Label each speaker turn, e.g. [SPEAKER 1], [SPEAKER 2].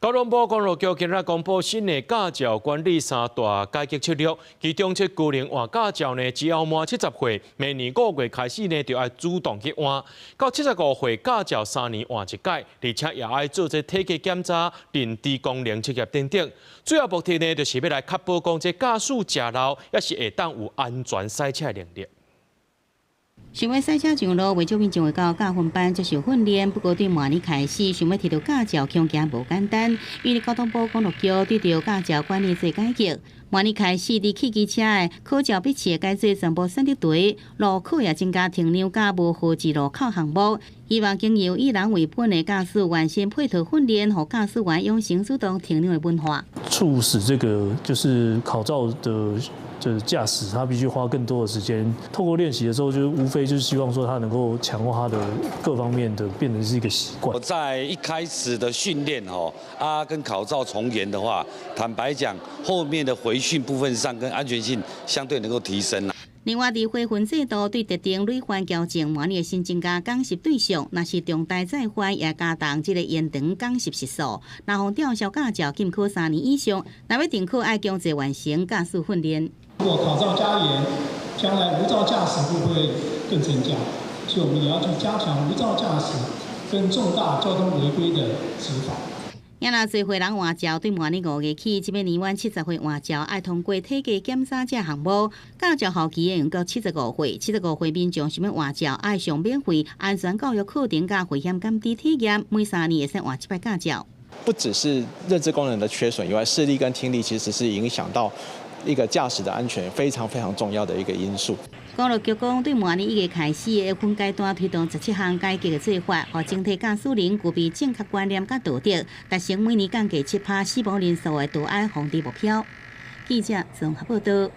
[SPEAKER 1] 交通部公路局今日公布新的駕照管理三大改革策略，其中這高齡換駕照呢，只要滿七十歲，明年5月開始呢，就愛主動去換；到75歲駕照3年換一擺，而且也愛做這體格檢查、認知功能測驗等等。主要目的呢，就是欲來確保講這駕駛食腦，抑是會當有安全駛車能力。
[SPEAKER 2] 想欲駛車上路，袂少民眾會到駕訓班接受訓練。不過對明年開始，想欲提著駕照，恐驚無簡單。因為交通部公路局對著駕照管理做改革，明年開始，佇汽機車的考照筆試改做全部選擇題，路考也增加停讓佮無號誌路口項目。希望經由以人為本的駕駛員先配套訓練，予駕駛員養成主動停讓的文化。
[SPEAKER 3] 促使這個就是考照的。就是駕駛，他必須花更多的時間。透過練習的時候，就無非就是希望說他能夠強化他的各方面的，變成是一個習慣。
[SPEAKER 4] 在一開始的訓練吼，啊，跟考照從嚴的話，坦白講，後面的回訓部分上跟安全性相對能夠提升。
[SPEAKER 2] 另外，佇回分制度對特定累犯矯正，明年新增加講習對象，若是重大再犯，也加重這個延長講習時數。若予吊銷駕照，禁考3年以上，若欲重考愛強制完成駕駛訓練。
[SPEAKER 5] 如果考照加嚴，將來無照駕駛會不會更增加？所以我們也要去加強無照駕駛跟重大交通違規的執法。
[SPEAKER 2] 也若濟歲人換照，對明年5月起，這欲年滿七十歲換照，愛通過體格檢查這項目。駕照效期會用到七十五歲，七十五歲民眾想欲換照，愛上免費安全教育課程佮危險感知體驗，每3年會使換一擺駕照。
[SPEAKER 6] 不只是認知功能的缺損以外，視力跟聽力其實是影響到一個駕駛的安全非常非常重要的一個因素。
[SPEAKER 2] 公路局講，對明年1月開始，會分階段推動17項改革的做法，予整體駕駛人具備正確觀念佮道德，達成每年降低7%死亡人數的大愛防治目標。記者綜合報道。